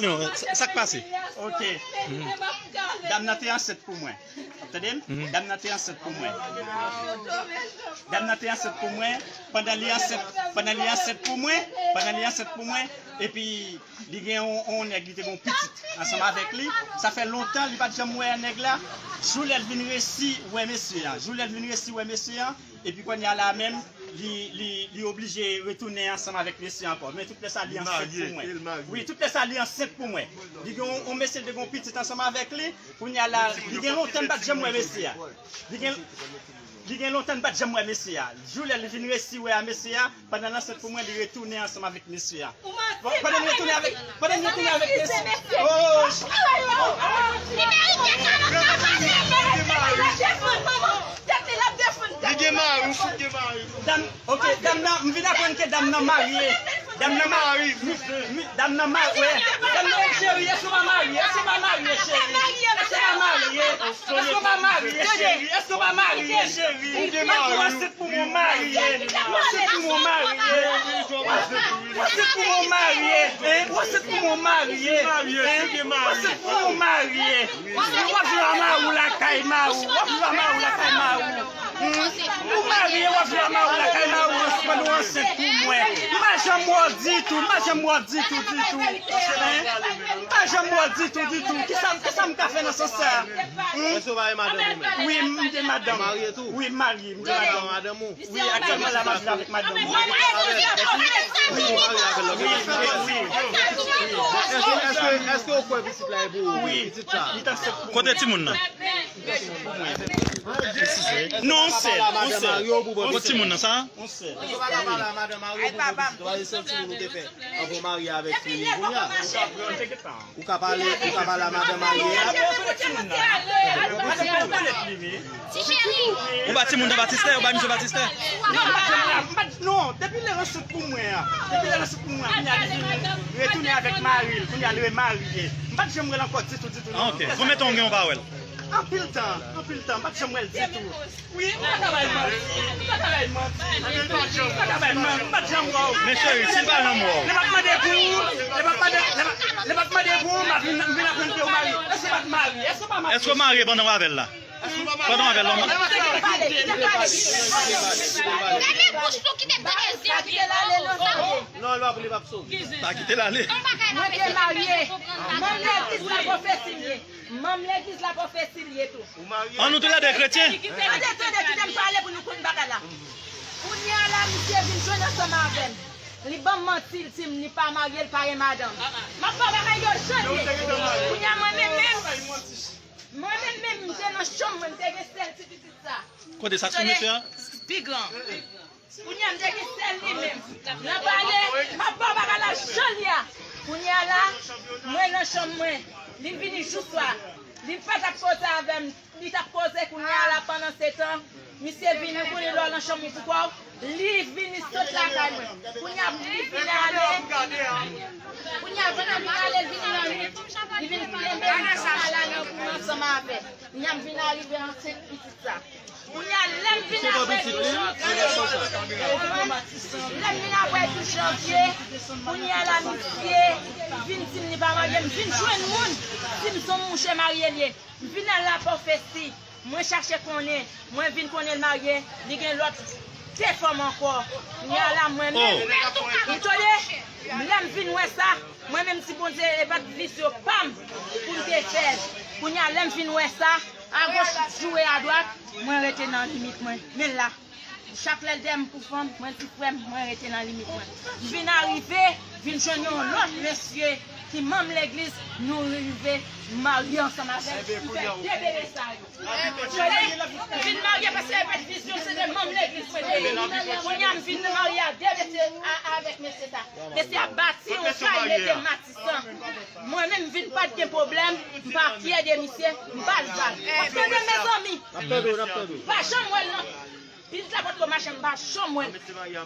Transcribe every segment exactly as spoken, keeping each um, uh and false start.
Non, sa, sa k pase? Ok. Dam nan te ansent pou mwen. W ap tande m? Dam nan te ansent pou mwen. Dam nan te ansent pou mwen. Pandan li ansent, pandan li ansent pou mwen, pandan li ansent pou mwen, epi li gen yon, yon nèg, li te gen yon pitit ansanm avèk li. Sa fè lontan li pa t janm wè nèg la. Jou lè l vin resi wè mesye a. Jou lè l vin resi wè mesye a. Epi kounye a la menm, li, li, li oblije retounen ansanm avèk mesye ankò. Men tout lè sa li ansent pou mwen. Wi, tout lè sa li ansent pou mwen. Li gen yon, yon mesye, li te gen yon pitit ansanm avèk li. Kounye a la, li gen lontan li pa t janm wè mesye a. Li gen, li gen lontan li pa t janm wè mesye a. Jou lè li vin resi wè a mesye a, pandan l ansent pou mwen, li retounen ansanm avèk mesye a. Bon, pandan m retounen avèk, pandan m retounen avèk mesye. Oh, li gen mari, ou fout gen mari. Dam, ok, dam nan, m vin aprann ke dam nan marye. Dam nan marye. Dam nan marye. Dam nan, cheri, èske w pa marye? Èske w pa marye, cheri? Èske w pa marye? Èske w pa marye, cheri? Èske w pa marye, cheri? Ou ansent pou mwen marye. Ou ansent pou mwen marye. Ou ansent pou mwen marye. Hein? Ou ansent pou mwen marye. Hein? Ou ansent pou mwen marye. W ap viv a mari w lakay mari w. W ap viv a mari w lakay mari w. Hmm? Ou marye, w ap viv a mari w lakay mari w pandan w ansent pou mwen. M pa janm wè w ditou, m pa janm wè w ditou, ditou. Hein? M pa janm wè w ditou, ditou. Kisa, kisa m ka fè nan sans sa? Hmm? Èske w pa gen madanm ou menm? Wi, m gen madanm. Ou marye tou? Wi, m marye, m gen madanm. Madanm ou? Wi, aktyèlman la, m ap viv avèk madanm mwen. Wi, wi, wi. Wi, wi, wi. Èske, èske, èske w kwè pitit la e pou ou? Wi. Pitit sa? Li t ansent pou mwen. Kote timoun nan? Non, yon sèl, yon sèl. Kote timoun nan sa? Yon sèl. Èske w pa ka pale a madanm mari w pou pitit ou? Èske w pa gen sèl timoun ou te fè anvan w marye avèk fi li kounye a? Ou ka pale, ou ka pale a madanm mari a? Ou ba timoun nan batistè, ou ba misye batistè? Non, m pa t janm la, m pa t, non, depi lè l ansent pou mwen an, depi lè l ansent pou mwen an, kounye a li vin retounen avèk mari l, kounye a l remarye. M pa t janm wè l ankò ditou, ditou, non. Ah, ok. Konbyen tan w gen w pa wè l? Anpil tan, anpil tan, m pa t janm wè l ditou. Wi, m pa ka bay manti, m pa ka bay manti. M pa ka bay manti, m pa t janm wè w. Men cheri, si l pa janm wè w. Lè m ap mande pou ou, lè m ap mande, lè m ap, lè m ap mande pou ou, m ap vin, m vin aprann ke ou marye. Èske w pa t marye? Èske w pa marye? Èske w marye pandan w avè l la? Pandan w avè l la, w marye? Fèmen bouch ou, kite m tande zi w. Non, l p ap, li p ap sove. Pa kite l ale. Mwen te marye. Manm legliz la pwofesi m ye. Manm legliz la pwofesi l ye tou. An nou toulède kretyen? Tande, tande, kite m pale pou nou konn bagay la. Kounye a la, misye vin jwenn ansanm avè m. Li ban m manti, li di m li pa marye, li pa gen madanm. M ap ba w bagay yo jan l ye. Kounye a mwen menm menm, mwen menm menm, m te nan chanm mwen, m te gen sèl ti pitit sa. Kote sa sou misye a? Pi gran. Kounye a m te gen sèl li menm. Nan pale, m ap ba w bagay la jan l ye a. Kounye a la, mwen nan chanm mwen. Li vini jou swa. Li pa t ap koze avè m. Li t ap koze kounye a la pandan se tan. Misye vini, ou konnen lè w nan chanm ou pou kò w. Li vini sot lakay mwen. Kounye a li vin ale. Kounye a pandan l vin ale, l vin nan lit. Li vin kenbe m sou malad pou m ansanm avè l. Kounye a m vin arive ansent pitit sa. Kounye a, lè m vin apre douz janvye, lè m vin apre douz janvye, kounye a la, misye vin di m li pa marye, m vin jwenn moun, di m se yon mouche marye l ye. M vin al la pwofesi, mwen chache konnen, mwen vin konnen l marye, li gen lòt de fanm ankò. Kounye a la, mwen menm, m tande, lè m vin wè sa, mwen menm, si Bondye e pa t vizyon pa m pou m te fè l. Kounye a, lè m vin wè sa, agoch joure adwat, mwen rete nan limit mwen. Men la, chak lè l dèyè m pou fanm, mwen di frè m, mwen rete nan limit mwen. M vin arive, vin jwenn yon lòt mesye ki manm legliz, nou rive marye ansanm avè l. Li fè de bebe sa yo. M vin marye paske e pa t vizyon, se te manm legliz mwen te ye. Kounye a, m vin marye a de mesye, a, avèk mesye sa. Mesye a bati yon kay, mete mati. San. Mwen menm, m vin pa t gen pwoblèm, m pa fyè de misye, m pa l vag. W ap tande, mezanmi? N ap tande w, n ap tande w. M pa janm wè l nan. Pitit la potko mache, m pa janm wè l.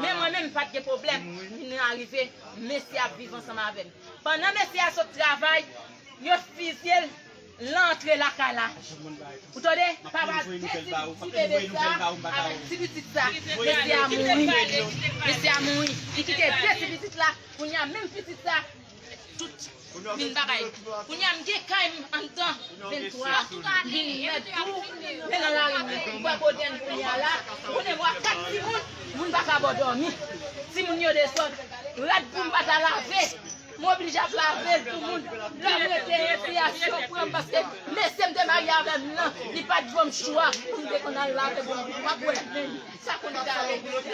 Men mwen menm, m pa t gen pwoblèm. M vin arive, mesye ap viv ansanm avè m. Pandan mesye a sot travay, yo fizye l, l antre lakay la. Ou tande? Papa te ti, ti bebe sa, avèk ti pitit sa. Mesye a mouri. Mesye a mouri. Li kite de ti pitit la. Kounye a, menm pitit sa, tout Vin bagay. Kounye a m gen kay m anndan venntwa. Vin mèt tou. Men nan lari m, m wè kote n kounye a la. Konnen m wè kat timoun, moun pa ka bò dòmi. Timoun yo desann. Rad pou m pa ta lave. M oblije ap lave l pou moun. Lè m rete enfiyasyon pran m paske mesye m te marye avè m nan, li pa t ban m chwa pou m te konn al lave pou m pa kwè.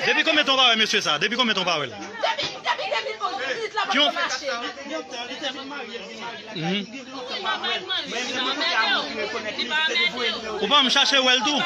Depi konbyen tan w pa wè mesye sa? Depi konbyen tan w pa wè l? Depi, depi de mil onz, pitit la pa t mache. Mhm. Ou pa menm chache wè l tou?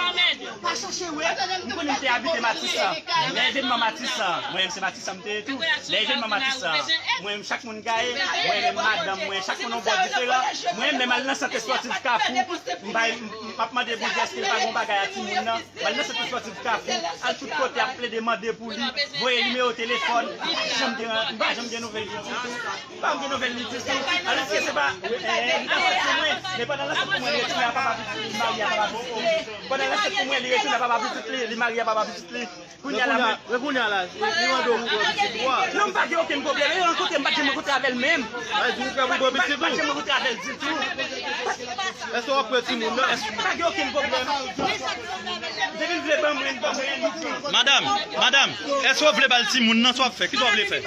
Pa chache wè l. M konnen m te abite Matisan. Lè evènman Matisan, mwen menm se Matisan m te ye tou. Lè evènman Matisan, mwen menm chak moun gaye, mwen menm madanm mwen, chak moun yon bò diferan. Mwen menm al nan sant espòtif Kafou, m bay, m ap mande Bondye èske l pa gon bagay a timoun nan. M al nan sant espòtif Kafou, al tout kote ap plede mande pou li, voye nimewo telefòn, m pa janm gen, m pa janm gen nouvèl li ditou. M pa janm gen nouvèl li ditou. Alòske se pa, eh, li te ansent pou mwen, men pandan l ansent pou mwen, li retounen a papa pitit li, li marye a papa pitit li. Pandan l ansent pou mwen, li retounen a papa pitit li, li marye a papa pitit li. Kounye a la, mwen. Men kounye a la, li mande w pou pran pitit ou a. Non, m pa gen okenn pwoblèm. E rankontre m, m pa t janm rankontre avè l menm. Sa vle di ou prè pou pran pitit ou? M pa t janm rankontre avè l ditou. Èske w ap pran timoun nan? Èske pa gen okenn pwoblèm? Depi l vle ban mwen, ban mwen. Madanm, madanm, èske w vle ba l timoun nan? Sa w ap fè? Kisa w vle fè?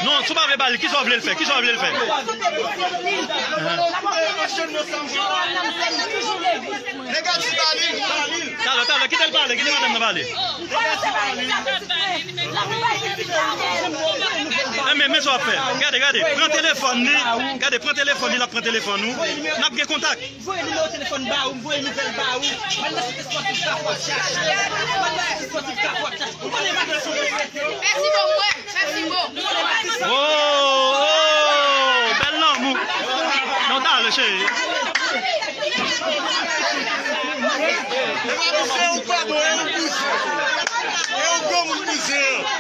Non, si w pa vle ba l, kisa w vle l fè? Kisa w vle l fè? Nèg a di ba li, ba li. Talè, talè, kite l pale, kite madanm nan pale. Enben, men sa w ap fè. Gade, gade, pran telefòn li. Gade, pran telefòn li, l ap pran telefòn ou. N ap gen kontak. Voye nimewo telefòn ba ou, voye nouvèl ba ou. M al nan sant espòtif Kafou ap chache. M al nan sant espòtif Kafou ap chache. Ou konnen madanm sou retrete. Mèsi bon mwen. Mèsi bon. Oh, oh, bèl lanmou. Non, talè, cheri. E pa misye ou pa bon, e ou bouzen. E ou granmoun bouzen an.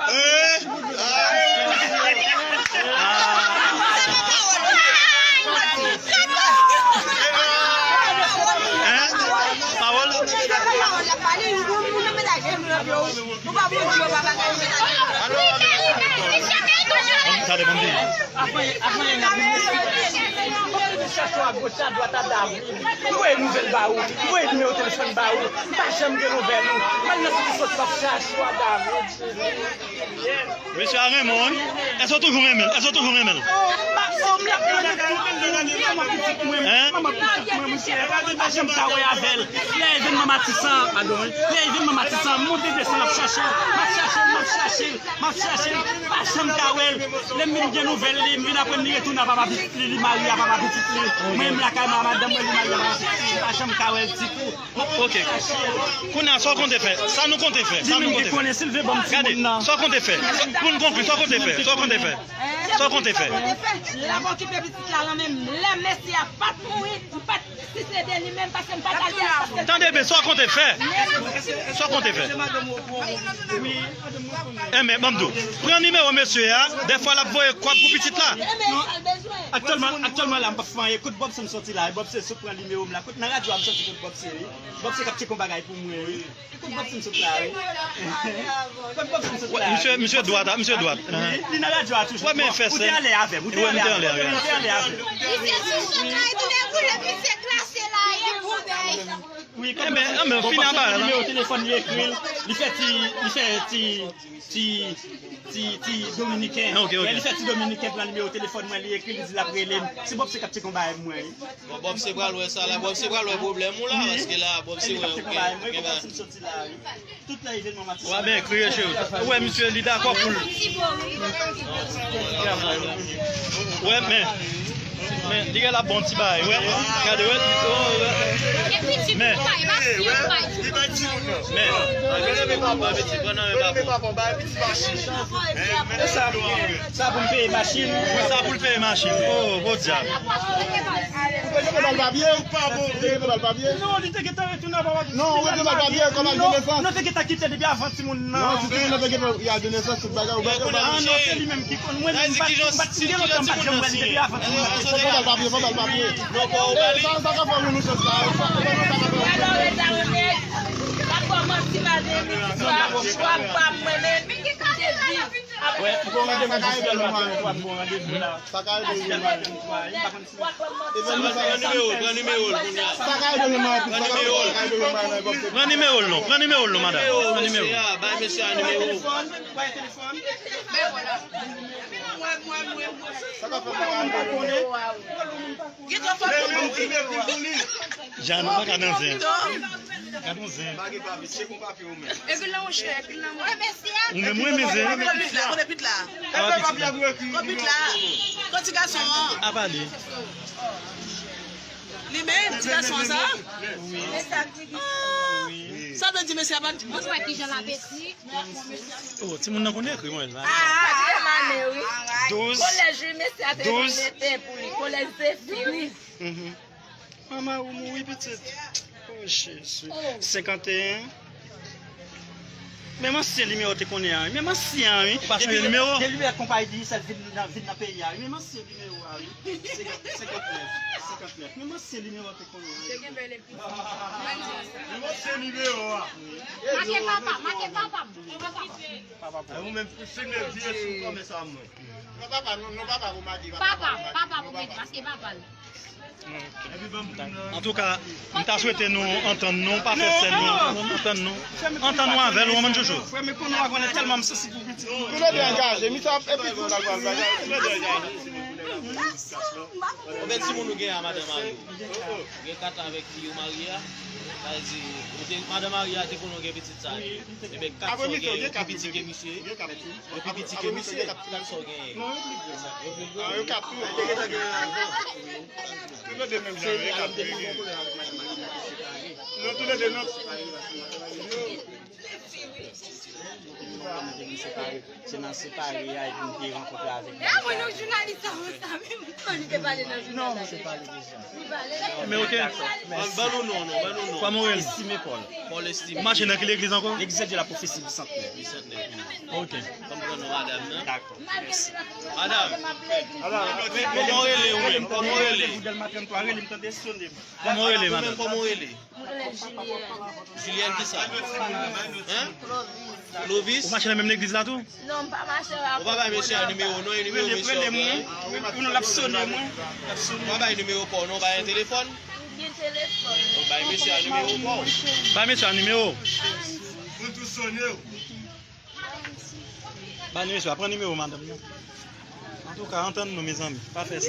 Hein? Hein? Pawòl? Bon, tande, bon, di. Avan, avan, n ap vin mesye. Bon, vin chache a goch, a dwat, a David. M voye nouvèl ba ou. M voye nimewo telefòn ba ou. M pa janm gen nouvèl ou. M al nan site sòti, m ap chache w a David. Mesye a renmen w, wi. Èske w toujou renmen l? Èske w toujou renmen l? Manman pitit mwen, manman pitit mwen, misye pa janm ka wè avè l. Lè evènman Matisan, padon, wi. Lè evènman Matisan, m monte desann, m ap chache l, m ap chache l, m ap chache l, m ap chache l, pa janm ka wè l. Lè m vin gen nouvèl li, m vin aprann li retounen a papa pitit li, li marye a papa pitit li. Mwen menm lakay mwen, madanm mwen, li marye a papa pitit li, m pa janm ka wè l ditou. Ok. Kounye a, sa w konte fè? Sa nou konte fè? Sa nou konte fè? Gade, sa w konte fè? Pou n konkli, sa w konte fè? Sa w konte fè? Sa w konte fè? Lè m okipe pitit la, lan menm lè mesye a pa t mouri, m pa t, si se de li menm, paske m pa t al fè l, paske l... Tande byen, sa w konte fè? Sa w konte fè? Enben, ban m di w, pran nimewo mesye a, dèfwa l ap voye kòb pou pitit la. Aktyèlman, aktyèlman la, m p ap fè anyen. Kot Bòb se m sòti la, e Bòb se sot pran nimewo m la. Kot nan radyo a m sòti kot Bòb se, wi. Bòb se k ap tcheke yon bagay pou mwen, wi. Kot Bòb se m sot la, wi. Kot Bòb se m sot la, wi. Misye, misye dwat, a, misye dwat. Wi, li nan radyo a toujou. Ou te alè avè m, ou te alè avè m, ou te alè avè m. Misye sou sot la, e tounen pou le misye klase la, e pou bèy. Wi, enben, enben, bon, fini anba la. Nimewo telefòn li ekri l, li fè ti, li fè ti, ti, ti, ti dominiken. Ok, ok. Lè li fè ti dominiken pran nimewo telefòn mwen, li ekri, li di l ap rele m. Se Bòb se k ap tcheke yon bagay pou mwen, wi. Bon, Bòb se pral wè sa la, Bòb se pral wè pwoblèm ou la, paske la, Bòb se wè, ok, ok, ba. Tout lè evènman Matisan. Ou a byen kriye, cheri. Ou wè misye, li dakò pou l. Wè, men, men, li gen la bon ti bagay, wè. Gade, wè. Men, men. Sa pou m peye machin. Sa pou l peye machin. Oh, bon dyab. Ou te gentan ba l papye? Ou te gentan ba l papye? Non, li te gentan retounen a papa pitit li. Non, ou te ba l papye, kòm al de nesans. Non, te gentan kite depi avan timoun nan. Non, si timoun nan te gentan al de nesans, tout bagay, ou pa... Ah, non, se li menm ki konn. Mwen menm, m pa t, m pa t, gen lontan m pa t janm wè l depi avan timoun nan. Fò ba l papye, fò ba l papye. Non, pa ou ba li. Sa, sa ka fè moun nou chans la. Sa, sa ka fè moun. Madanm, swa, swa pa mwen menm, li te di, apre, bon, randevou, jis lè l maten, swa bon, randevou la. Sa ka ede jwenn mari. Pran nimewo l, pran nimewo l, kounye a. Sa ka ede jwenn mari, pran nimewo l. Pran nimewo l non, pran nimewo l non, madanm. Pran nimewo l. Mesye a, bay mesye a nimewo. Sa ka fè mwen pa konnen. Gen twòp moun ki mete pou li. Jan, nou pa ka nan zen. Gad yon zen. Pa gen papye, cheke yon papye ou menm. Epi la, monchè, epi la, monchè. Ou menm, ou renmen zen. Kote pit la, kote pit la. Kote pit la. Kote ti gason an. A pale. Li menm, ti gason an sa? Wi. Sa vle di mesye a pa. Mwen pa kijan l apeti. Oh, timoun nan konn ekri, mwen la. Ah, Mané, wi. Douz. Kolèj, wi, mesye a te mete pou li. Kolèj Zefi, wi. Mhm. Manman ou mouri pitit. Oh, Jezi. Senkanteyen. Menm ansyen nimewo te konnen an, wi. Menm ansyen an, wi. Ou pa chanje nimewo? Depi lè konpayi Digicel vin nan, vin nan peyi a, wi. Menm ansyen nimewo a, wi. Senkant, senkantnèf. Senkantnèf. Menm ansyen nimewo te konnen an, wi. Te gen bèl epi. Menm ansyen nimewo a. Make papa, make papa. Papa. Ou menm, si m vye sou kòmès a mwen. Non, papa, non, non, papa, pou make, papa, papa, papa, pou make, paske papa l. Antouka, m ta swete nou antann nou, pa fè sèn nou, antann nou. Antann nou avè l, ou konprann, Jojo? Frè m, konnen w a konnen tèlman m sansib pou pitit mwen. Tou lè de angaje, misye ap epi tou nan pral bagay. Tou lè de angaje. Konbyen timoun ou gen a madan mari w? Ou gen kat avèk fi ou marye a? Sa vle di, ou te, madan mari a te konnen w gen pitit sa yo. Ebyen, kat sa w gen yo pi piti ke misye? Yo pi piti ke misye? Kat sa w genyen yo? Yo pi gwo. Ah, yo kat tou. Tou lè de menm jan, yo kat tou. Non, tou lè de non. Se nan separe a epi m te rankontre avèk li. E mwen, non, jounalis sa, mwen sa menm. Li te pale nan jounal la. Non, se pale deja. Men ok. Ban, ban nou non, non, ban nou non. Kòman w rele? Estimé Paul. Paul Estimé. Ou mache nan ki legliz ankò? L'église de la prophétie Bicentenaire. Bicentenaire. Ok. Ban m pran non madanm nan. Dakò. Mèsi. Madanm. Kòman w rele ou menm? Kòman w rele? Kòman w rele, madanm? Kòman w rele? Mwen rele Julienne. Julienne kisa? Hein? Clovis. Ou mache nan menm legliz la tou? Non, m pa mache la. Ou pa bay mesye a nimewo non, e nimewo mesye a. Rele mwen. Non, l ap sone mwen. L ap sone. Ou pa bay nimewo pa w non, bay yon telefòn. Ou gen telefòn. Ou bay mesye a nimewo pa w. Bay mesye a nimewo. Mwen tou sone w. Bay nimewo, pran nimewo madanm nan. Antouka, antann nou, mezanmi. Pa fè sa.